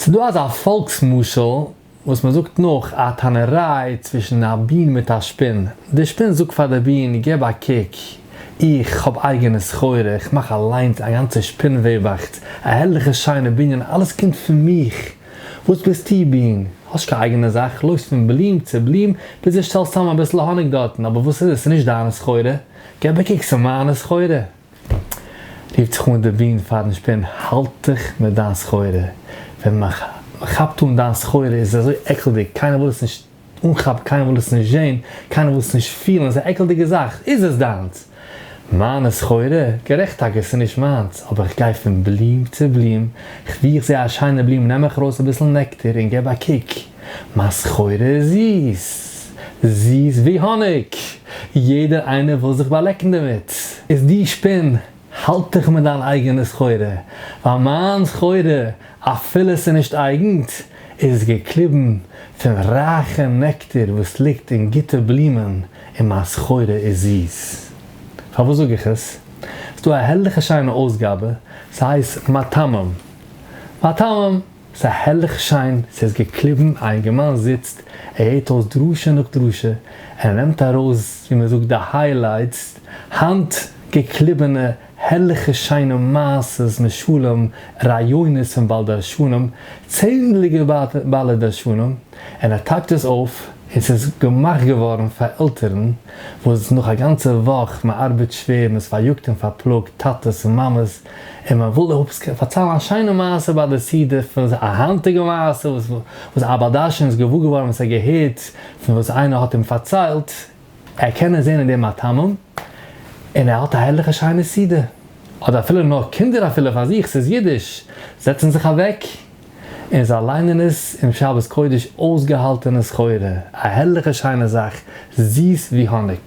ס'דא אזא פאלקס משל וואס מען זאגט נאך א טענה'ריי צווישן א בין מיט א שפין, די שפין זאגט פאר די בין געב א קוק איך האב אייגענע סחורה איך מאך אליינס א גאנצע שפין וועבאכץ א הערליכע שיינע בנין אלעס קומט פון מיך וואס ביסטו בין האסט קיין אייגענע זאך לויפסט פון בלום צו בלום ביז דו שטעלסט צאם אביסל האניג דארטן אבער וואס איז עס ס'נישט דיינע סחורה געב א קוק ס'מיינע סחורה. רופט זיך אן די בין פארן שפין, האלט דיך מיט דיין סחורה, ווען מען כאפט אן דיין סחורה איז עס אזוי עקלדיג, קיינער וויל עס נישט אנכאפן, קיינער וויל עס נישט זען, קיינער וויל עס נישט פילן, עס איז א עקלדיגע זאך, איז עס דיינס? מיינע סחורה? גערעכט טאקע, עס איז נישט מיינס, אבער איך גיי פון בלום צו בלום, ווי איך זע א שיינע בלום נעם איך ארויס אביסל נעקטער און געב א קוק, מיין סחורה איז זיס! זיס ווי האניג! יעדער איינער וויל זיך באלעקן דערמיט! איז דו שפין, האלט דיך מיט דיין אייגענע סחורה, ווייל מיין סחורה, אפילו עס איז נישט אייגנט, איז געקליבן פון רייכע נעקטער וואס ליגט אין גוטע בלומען, און מיין סחורה איז זיס. פארוואס זאג איך עס? ס'דא א הערליכע שיינע אויסגאבע, ס'הייסט מטעמים. מטעמים! ס'איז הערליך שיין, ס'איז געקליבן, א אינגערמאן זיצט, ער הערט אויס דרשה נאך דרשה, און ער נעמט ארויס ווי מען זאגט די highlights, האנט געקליבענע הערליכע שיינע מעשות, משלים, רעיונות פון בעל דרשנים, צענדליגע בעלי דרשנים, און ער type ט עס אויף, און ס'איז געמאכט געווארן פאר עלטערן וואס נאך א גאנצע וואך, מען ארבעט שווער, מען איז פאריאגט און פארפלאגט, טאטעס און מאמעס, און מען וויל פארציילן א שיינע מעשה ביי די סעודה פון א היינטיגע מעשה וואס א בעל דרשן איז געוואר געווארן וואס ער געהערט פון וואס איינער האט אים פארציילט, ער קען עס זען אין דעם מטעמים, און ער האט א הערליכע שיינע סעודה, אדער אפילו נאר קינדער אפילו פאר זיך, ס'איז אידיש, זעצן זיך אוועק און זיי ליינען עס אום שבת קודש אויסגעהאלטענע סחורה, א הערליכע שיינע זאך, זיס ווי האניג.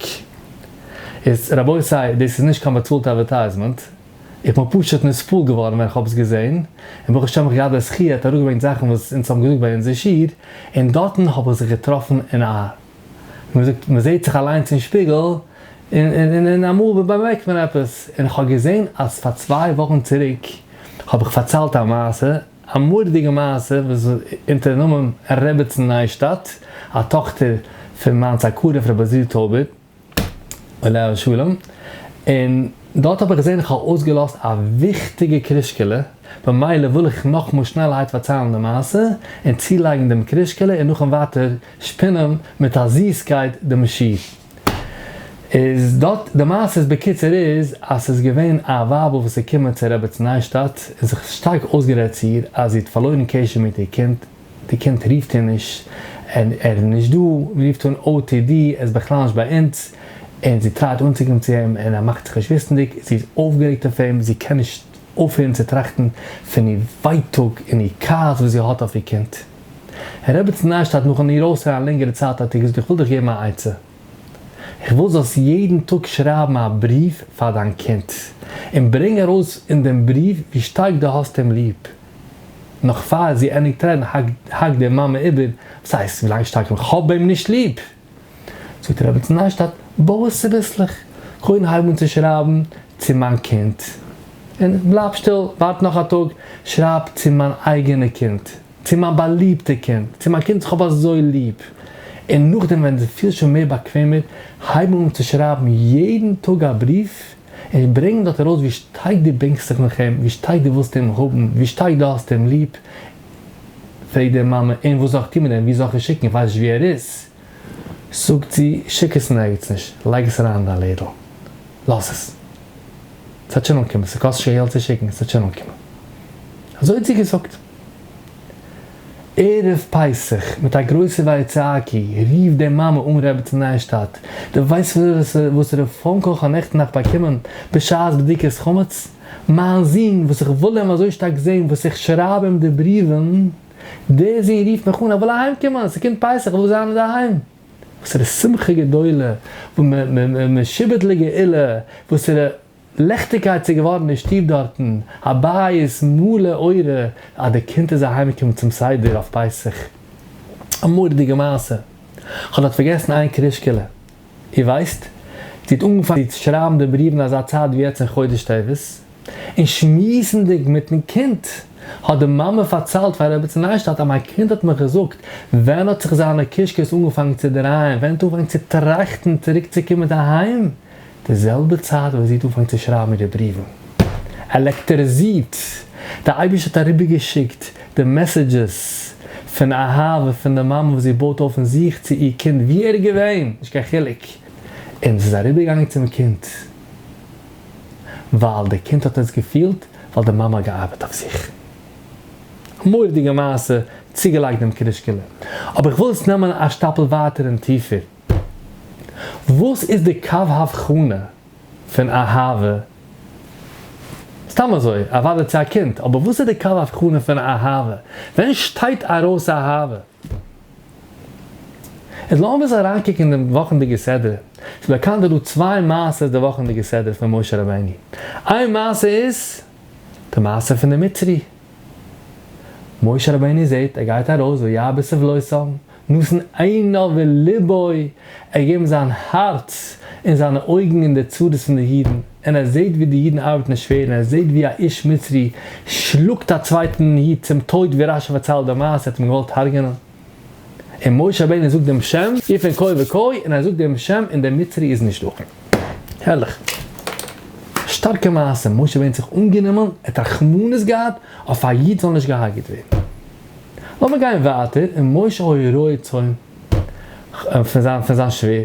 איז רבותי, דאס איז נישט קיין באצאלטע advertisement, איך בין פשוט נתפעל געווארן ווען איך האב עס געזען, און ברוך השם איך געהאט די זכי' ער האט אראפגעברענגט זאכן וואס אונז האבן געזאגט ביי אונזער שיעור, און דארטן האב איך זיך געטראפן אין א, ווי מ'זאגט, מ'זעט זיך אליינס אין שפיגל, און און אמאל באמערקט מען עפעס, און איך האב געזען אז פאר צוויי וואכן צוריק האב איך פארציילט א מעשה, א מורא'דיגע מעשה וואס איז אונטערן נאמען רעבעצן ניישטאדט, א טאכטער פון מיינס א קרוב רבי עזריאל טויבער עליה השלום, און דארט האב איך געזען איך האב אויסגעלאזט א וויכטיגע קרישקעלע, במילא וויל איך נאכמאל שנעלערהייט פארציילן די מעשה, און צולייגן דעם קרישקעלע און נאכדעם ווייטער שפינען מיט א זיסקייט דעם שיעור. איז דארט די מעשה איז בקיצור איז אז ס'איז געווען א ווייבל וואס איז געקומען צו רעבעצן ניישטאדט און זיך שטארק אויסגערעדט צו איר אז זי האט פארלוירן קשר מיט איר קינד, די קינד רופט איר נישט און ער איז נישט דא, מען רופט אן OTD, ער איז בכלל נישט ביי אונז, און זי try ט אנצוקומען צו אים און ער מאכט זיך נישט וויסנדיג, זי איז אויפגערעגט אויף אים, זי קען נישט אויפהערן צו טראכטן פון איר ווייטאג און איר כעס וואס זי האט אויף איר קינד. רעבעצן ניישטאדט נאכן איר אויסהערן א לענגערע צייט האט איר געזאגט איך וויל דיך געבן א עצה, איך וויל זאלסט יעדן טאג שרייבן א בריוו פאר דיין קינד, און ברענג ארויס אין דעם בריוו ווי שטארק דו האסט אים ליב. נאך פאר זי ענדיגט רעדן האקט די מאמע איבער, וואס הייסט ווי לאנג שטארק איך האב אים נישט ליב? זאגט רעבעצן ניישטאדט, בוי עס צוביסלעך, קודם הייב אן צו שרייבן צו מיין קינד, און בלייב שטיל, ווארט נאך א טאג, שרייב צו מיין אייגענע קינד, צו מיין באליבטע קינד, צו מיין קינד וואס איך האב אזוי ליב, און נאכדעם ווען דו פילסט שוין מער באקוועמער, הייב אן צו שרייבן יעדן טאג א בריוו, און ברענג דארט ארויס ווי שטארק דו בענקסט זיך נאך אים, ווי שטארק דו ווילסט אים האבן, ווי שטארק דו האסט אים ליב. פרעגט די מאמע, און וואס זאל איך טון מיט דעם, וואו זאל איך עס שיקן, איך ווייס נישט וואו ער איז. זאגט זי, שיק עס אין ערגעץ נישט, לייג עס אריין אין דיין לעדל, לאז עס. ס'וועט שוין אנקומען, ס'קאסט נישט קיין געלט צו שיקן, ס'וועט שוין אנקומען. אזוי האט זי געזאגט. ערב פסח, מיט א גרויסע ויצעקו, רופט די מאמע אן רעבעצן ניישטאדט, דו ווייסט וואסערע phone call כ'האב נעכטן נאכט באקומען בשעת בדיקת חמץ? מיין זון וואס איך וויל אים אזוי שטארק זען, וואס איך שרייב אים די בריוון, דער זון רופט מיך אן, ער וויל אהיים קומען, ס'קומט פסח, ער וויל זיין אינדערהיים. וואסערע שמחה גדולה, משעבוד לגאולה, וואסערע ליכטיגקייט ס'איז געווארן אין שטוב דארטן, הבית מלא אורה, אז די קינד איז אהיימגעקומען צום סדר אויף פסח. א מורא'דיגע מעשה. כ'האב דארט פארגעסן איין קרישקעלע. איר ווייסט? זי האט אנגעפאנגען צו שרייבן די בריוו אין אזא צייט ווי יעצט אין חודש טבת, און שמועסנדיג מיטן קינד. האט די מאמע פארציילט פאר רעבעצן ניישטאדט אז מיין קינד האט מיך געזאגט ווען האט זיך זיינע קישקעס אנגעפאנגן צו דרייען, ווען האט אנגעפאנגן צו טראכטן צוריק צו קומען אהיים, די זעלבע צייט וואס זי האט אנגעפאנגן צו שרייבן אירע בריוון. עלעקטעריזירט, די אייבערשטער האט אריבערגעשיקט די messages פון אהבה פון די מאמע וואס זי בויט אויף אין זיך צו איר קינד ווי ער איז געווען, נישט קיין חילוק, און עס איז אריבערגעגאנגען צום קינד. ווייל די קינד האט עס געפילט ווייל די מאמע האט געארבעט אויף זיך. מורא'דיגע מעשה, צוגעלייגט דעם קרישקעלע. אבער איך וויל עס נעמען א שטאפל ווייטער און טיפער. וואס איז די קו הבחנה פון אהבה? סתם אזוי, אוודאי צו א קינד, אבער וואס איז די קו הבחנה פון אהבה? ווען שטייט ארויס אהבה? איז לאמיר זיך אריינקוקן אין דעם וואכנדיגע סדרה, ס'איז באקאנט אז דא צוויי מעשות די וואכנדיגע סדרה פון משה רבינו, איין מעשה איז די מעשה פון די מצרי, משה רבינו זעט ער גייט ארויס וירא בסבלותם, נתן עיניו ולבו, ער געבן זיין הארץ און זיינע אויגן אין די צרות פון די אידן, און ער זעט ווי די אידן ארבעטן שווער, און ער זעט ווי א איש מצרי שלאגט א צווייטן איד צום טויט ווי רשי פארציילט די מעשה, ער האט אים געוואלט הרג'נען, און משה רבינו זאגט דעם שם, איר פון כה וכה, און ער זאגט דעם שם און דער מצרי איז נישט דא. הערליך. שטארקע מעשה, משה רבינו האט זיך אנגענומען, ער האט רחמנות געהאט אויף א איד זאל נישט געהארגעט ווערן. לאמיר גיין ווייטער, און משה היה רועה צאן פון זיין פון זיין שווער.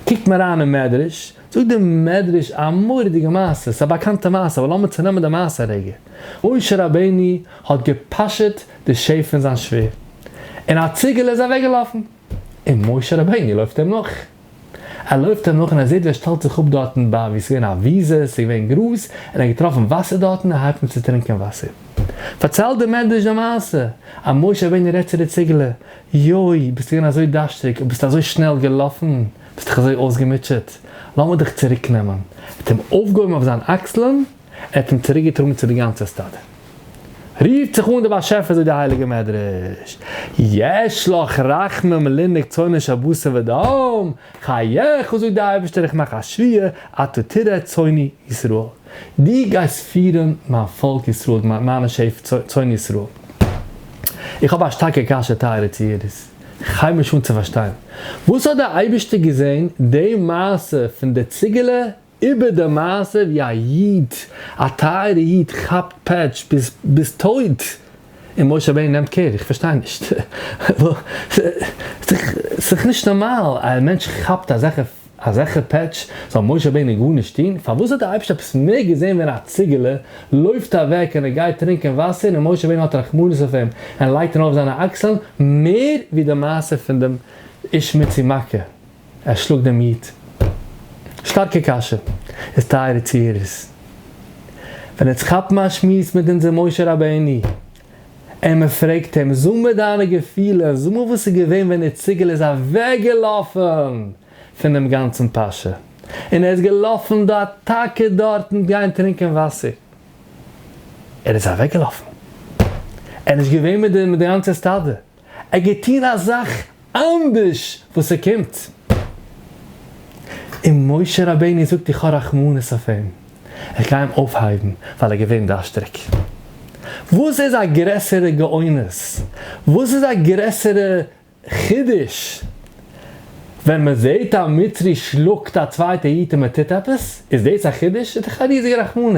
קוקט מען אריין אין מדרש, זאגט דער מדרש א מורא'דיגע מעשה, ס'איז א באקאנטע מעשה, אבער לאמיר צונעמען די מעשה א רגע. משה רבינו האט געפאשעט די שעף פון זיין שווער, און א ציגעלע איז אוועקגעלאפן, און משה רבינו לויפט אים נאך. ער לויפט אים נאך און ער זעט ווי ער שטעלט זיך אפ דארטן ביי ווי ס'איז געווען א וויזע, ס'איז געווען גראז, און ער האט געטראפן וואסער דארטן, ער הייבט אן צו טרינקען וואסער. פארציילט דער מדרש די מעשה, אז משה רבינו רעדט צו די ציגעלע, יוי, ביסטו געווען אזוי דארשטיג און ביסט אזוי שנעל געלאפן, ביסט דיך אזוי אויסגעמוטשעט, לאמיר דיך צוריק נעמען. ער האט אים אויפגעהויבן אויף זיין אקסלען, ער האט אים צוריק געטראגן צו די גאנצע סטאדע. רופט זיך אן דער באשעפער זאגט די הייליגע מדרש, יש לך רחמים לנהוג צאנו של בשר ודם, חייך זאגט דער אייבערשטער איך מאך א שבועה אתה תרעה צאני ישראל, דו גייסט פירן מיין פאלק ישראל, מיינע שעף צאן ישראל. איך האב א שטארקע קשיא טייערע צוהערערס, איך הייב נישט אן צו פארשטיין, וואס האט דער אייבערשטער געזען די מעשה פון די ציגעלע איבער די מעשה ווי א איד, א טייערע איד כאפט פעטש ביז ביז טויט, און משה רבינו נעמט care, איך פארשטיי נישט, ס'איז נישט נארמאל א מענטש כאפט אזעלכע אזעלכע פעטש זאל משה רבינו גארנישט טון, פארוואס האט דער אייבערשטער עפעס מער געזען ווען א ציגעלע לויפט אוועק און ער גייט טרינקען וואסער און משה רבינו האט רחמנות אויף אים און לייגט אים אויף זיינע אקסלען מער ווי די מעשה פון דעם איש מצרי מכה ער שלאגט דעם איד. שטארקע קשיא איז טייערע צוהערערס. ווען אונז כאפן א שמועס מיט אונזער משה רבינו און מען פרעגט אים זאג מיר דיינע געפילען, זאג מיר וואס איז געווען ווען די ציגעלע איז אוועקגעלאפן פון דעם גאנצן פאשע און ער איז געלאפן דארט טאקע דארטן גיין טרינקען וואסער. ער איז אוועקגעלאפן. ער איז נישט געווען מיט די גאנצע סטאדע. ער האט געטון א זאך אנדערש וואס ס'קומט. און משה רבינו זאגט איך האב רחמנות אויף אים, איך גיי אים אויפהייבן ווייל ער איז געווען דארשטריג. וואס איז א גרעסערע גאונות? וואס איז א גרעסערע חידוש? ווען מען זעט א מצרי שלאגט א צווייטע איד און מען טוט עפעס, איז דאס א חידוש? איז דאך א ריזיגע רחמנות.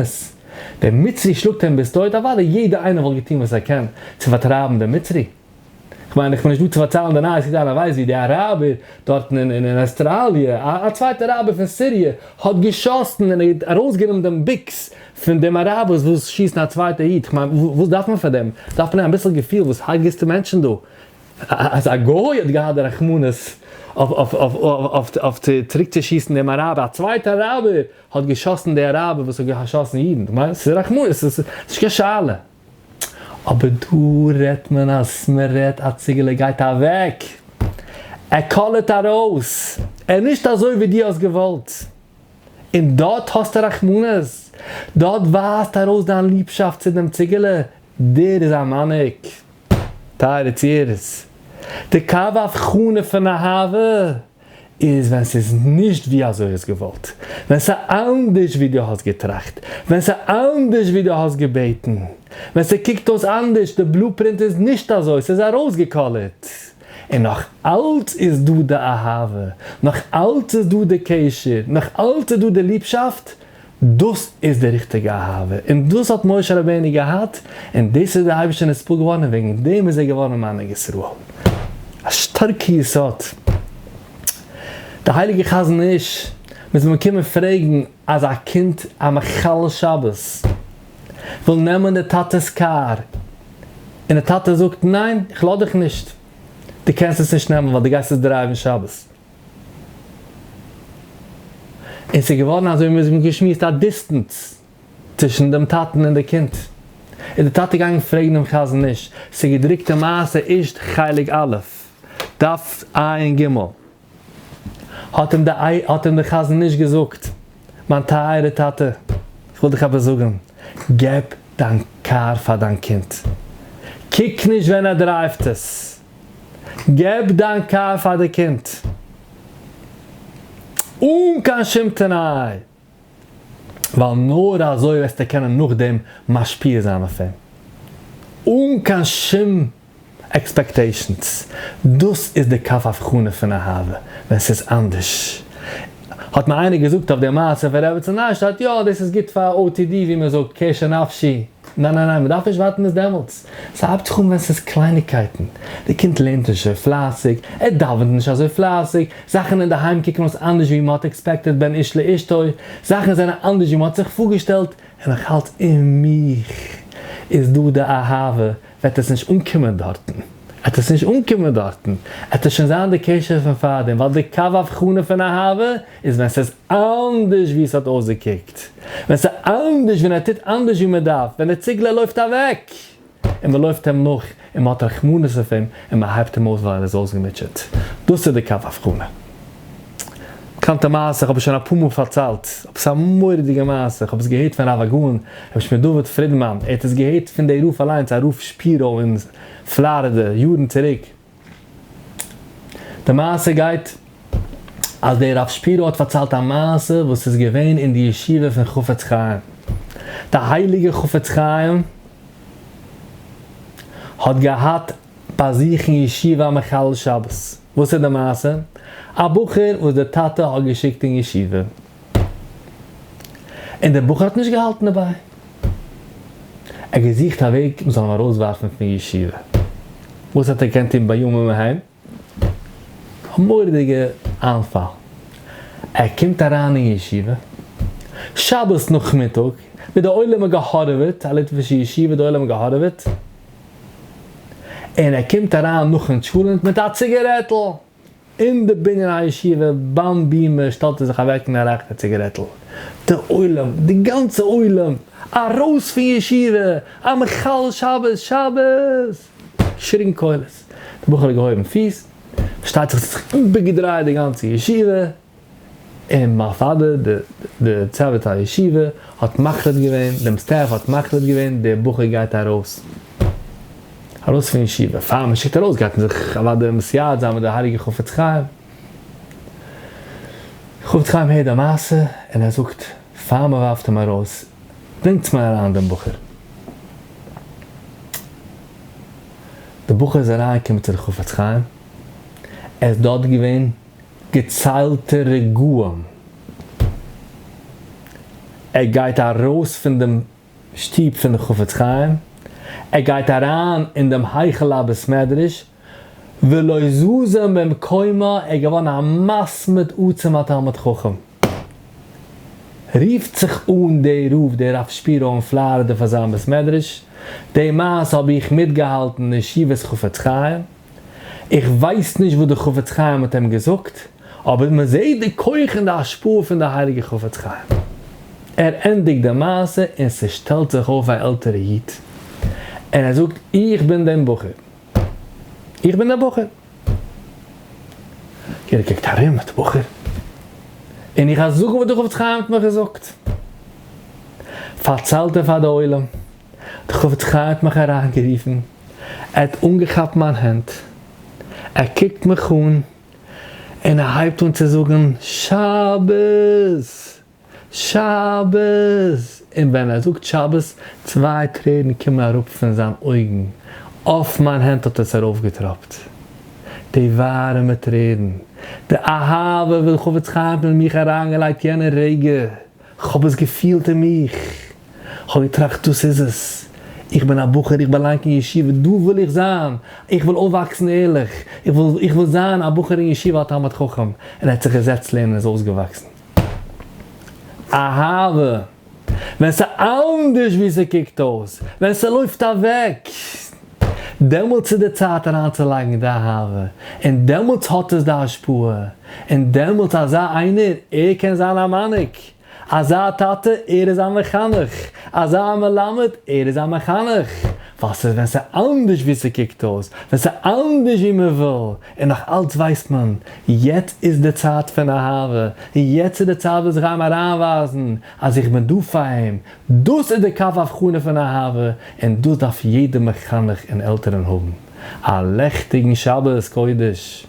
דער מצרי שלאגט אים ביז טויט, אוודאי יעדער איינער וואלט געטון וואס ער קען צו פארטרייבן דעם מצרי. כ'מיין איך בין נישט דא צו פארציילן די נייעס יעדער איינער ווייסט ווי די אראבער דארטן אין אוסטראליע א צווייטע אראבער פון סיריע האט געשאסן און האט ארויסגענומען דעם ביקס פון דעם אראבער וואס שיסן א צווייטע איד כ'מיין וואס דארף מען פאר דעם דארף מען אביסל געפיל וואס הרג'סטו מענטשן דא אז א גוי האט געהאט די רחמנות אויף צוריק צו שיסן דעם אראבער א צווייטע אראבער האט געשאסן די אראבער וואס האט געשאסן אידן כ'מיין ס'איז רחמנות ס'איז נישט קיין שאלה. אבער דא רעדט מען אז מען רעדט א ציגעלע גייט אוועק, ער קאלערט ארויס, ער איז נישט אזוי ווי דו האסט געוואלט, און דארט האסטו רחמנות, דארט ווייזט ארויס דיין ליבשאפט צו דעם ציגעלע, דער איז א מנהיג. טייערע צוהערערס, די קו הבחנה פון אהבה איז ווען ס'איז נישט ווי אזוי האסט געוואלט, ווען ס'איז אנדערש ווי דו האסט געטראכט, ווען ס'איז אנדערש ווי דו האסט געבעטן. ווען ס'קוקט אויס אנדערש, די blueprint איז נישט אזוי, ס'איז ארויסגעקאלערט, און נאך אלץ איז דא די אהבה, נאך אלץ איז דא די קשר, נאך אלץ איז דא די ליבשאפט, דאס איז די ריכטיגע אהבה, און דאס האט משה רבינו געהאט, און דאס איז דער אייבערשטער נתפעל געווארן, און וועגן דעם איז ער געווארן מנהיג ישראל. א שטארקע יסוד. די הייליגע חזון איש מוז מען קומען פרעגן אז א קינד א מחלל שבת וויל נעמען די טאטע'ס קאר, און די טאטע זאגט ניין איך לאז דיך נישט, דו קענסט עס נישט נעמען ווייל דו גייסט עס דרייוון שבת. און ס'איז געווארן אזוי ווי מ'האט געשמועסט א distance צווישן דעם טאטן און די קינד. איז די טאטע געגאנגען פרעגן דעם חזון איש, ס'איז געדרוקט אין מעשה איש חלק א', דף ע"ג. האט אים די האט אים די חזון איש געזאגט, מיין טייערע טאטע, איך וויל דיך עפעס זאגן, געב דיין קאר פאר דיין קינד, קוק נישט ווען ער דרייווט עס, געב דיין קאר פאר די קינד אן קיין שום תנאי, ווייל נאר אזוי וועסטו קענען נאכדעם משפיע זיין אויף אים, אן קיין שום expectations. דאס איז די קו הבחנה פון אהבה, ווען ס'איז אנדערש. האט מיר איינער געזאגט אויף די מעשה פון רעבעצין ניישטאדט, יא דאס איז גוט פאר OTD ווי מען זאגט, קשר נפשי. ניין ניין ניין, מ'דארף נישט ווארטן ביז דעמאלטס. ס'הייבט זיך אן ווען ס'איז קלייניגקייטן. די קינד לערנט נישט אזוי פלייסיג, ער דאווענט נישט אזוי פלייסיג, זאכן אינדערהיים קוקן אויס אנדערש ווי מ'האט expected בין איש לאשתו, זאכן זענען אנדערש ווי מ'האט זיך פארגעשטעלט, און נאך אלץ אין מיך איז דא די אהבה, וועט עס נישט אנקומען דארטן, עט עס נישט אנקומען דארטן, עט עס שוין זיין די קשר פון פארדעם, ווייל די קו הבחנה פון אהבה איז ווען ס'איז אנדערש ווי עס האט אויסגעקוקט, ווען ס'איז אנדערש, ווען ער טוט אנדערש ווי מען דארף, ווען די ציגלער לויפט אוועק און מען לויפט אים נאך און מען האט רחמנות אויף אים און מען הייבט אים אויס ווייל ער איז אויסגעמוטשעט. דאס איז די קו הבחנה. באקאנטע מעשה, איך האב עס שוין אפאר מאל פארציילט, אבער ס'איז א מורא'דיגע מעשה, איך האב עס געהערט פון הרב הגאון רבי שמואל דוד פרידמאן, ער האט עס געהערט פון די רב אליינס, הרב שפירא אין פלארידע, יארן צוריק. די מעשה גייט אז דער רב שפירא האט פארציילט א מעשה וואס איז געווען אין די ישיבה פון חפץ חיים. די הייליגע חפץ חיים האט געהאט ביי זיך אין ישיבה א מחלל שבת. וואס איז די מעשה? א בחור וואס די טאטע האט געשיקט אין ישיבה, און דער בחור האט נישט געהאלטן דערביי. ער האט געזוכט א וועג מ'זאל אים ארויסווארפן פון ישיבה. וואס האט ער געקענט טון בימים ההם? א מורא'דיגע איינפאל. ער קומט אריין אין ישיבה, שבת נאכמיטאג, ווי די עולם האט געהארעוועט, א ליטווישע ישיבה, די עולם האט געהארעוועט, און ער קומט אריין נאכן טשולענט מיט א ציגערעטל אין די בנין הישיבה, ביים בימה שטעלט ער זיך אוועק און ער רייכט א ציגערעטל. די עולם, די גאנצע עולם, ארויס פון ישיבה! א מחלל שבת! שבת! געשריגן קולות. די בחור האט געהויבן פיס, פארשטייט זיך ס'האט זיך איבערגעדרייט די גאנצע ישיבה, און מיין פאטער די די צוות הישיבה האט מחליט געווען, דעם staff האט מחליט געווען, דער בחור גייט ארויס, ארויס פון ישיבה, פאר מען שיקט ארויס גייט מען זיך אוודאי מתייעץ זיין מיט די הייליגע חפץ חיים, חפץ חיים הערט די מעשה און ער זאגט פאר מען ווארפט אים ארויס, ברענגטס מיר אריין דעם בחור. דער בחור איז אריינגעקומען צו די חפץ חיים, ער איז דארט געווען געציילטע רגעים, ער גייט ארויס פון דעם שטוב פון די חפץ חיים, ער גייט אריין אין דעם היכל הבית מדרש, ולא זזה ממקומה, ער איז געווארן א מתמיד עצום א תלמיד חכם. רופט זיך אן דער רב דער רב שפירא אין פלארידע פאר זיין בית מדרש, די מעשה האב איך מיטגעהאלטן אין ישיבת חפץ חיים, איך ווייס נישט וואס די חפץ חיים האט אים געזאגט, אבער מען זעט די כח און די השפעה פון די הייליגע חפץ חיים. ער ענדיגט די מעשה און ס'שטעלט זיך אויף א עלטערע איד און ער זאגט איך בין דעם בחור, איך בין דער בחור. יעדער קוקט ארום אט בחור, און איך זאג וואס די חפץ חיים האט מיר געזאגט. פארציילט ער פאר די עולם, די חפץ חיים האט מיך אריינגערופן, ער האט אנגעכאפט מיין הענט, ער קוקט מיך אן, און ער הייבט אן צו זאגן שבת! שבת! און ווען ער זאגט שבת, צוויי טרערן קומען אראפ פון זיין אויגן, אויף מיין הענט האט עס ארויפגעטראפט. די ווארעמע טרערן, די אהבה וואס חפץ חיים האט אין מיך אריינגעלייגט יענע רגע, כ'האב עס געפילט אין מיך, כ'האב געטראכט דאס איז עס, איך בין א בחור, איך באלאנג אין ישיבה, דא וויל איך זיין, איך וויל אויפוואקסן ערליך, איך וויל איך וויל זיין א בחור אין ישיבה א תלמיד חכם, און ער האט זיך געזעצט לערנען און איז אויסגעוואקסן. אהבה! ווען ס'אנדערש ווי ס'קוקט אויס, ווען ס'לויפט אוועק, דעמאלטס איז די צייט אריינצולייגן די אהבה, און דעמאלטס האט עס די השפעה, און דעמאלטס אזא איינער, ער קען זיין א מנהיג, אזא טאטע, ער איז א מחנך, אזא מלמד, ער איז א מחנך, ווייל ס'איז ווען ס'איז אנדערש ווי ס'קוקט אויס, ווען ס'איז אנדערש ווי מ'וויל, און נאך אלץ ווייסט מען, יעצט איז די צייט פון אהבה, און יעצט איז די צייט וואס איך גיי אים אריינווייזן אז איך בין דא פאר אים, דאס איז די קו הבחנה פון אהבה, און דאס דארף יעדער מחנך און עלטערן האבן. א לעכטיגן שבת קודש!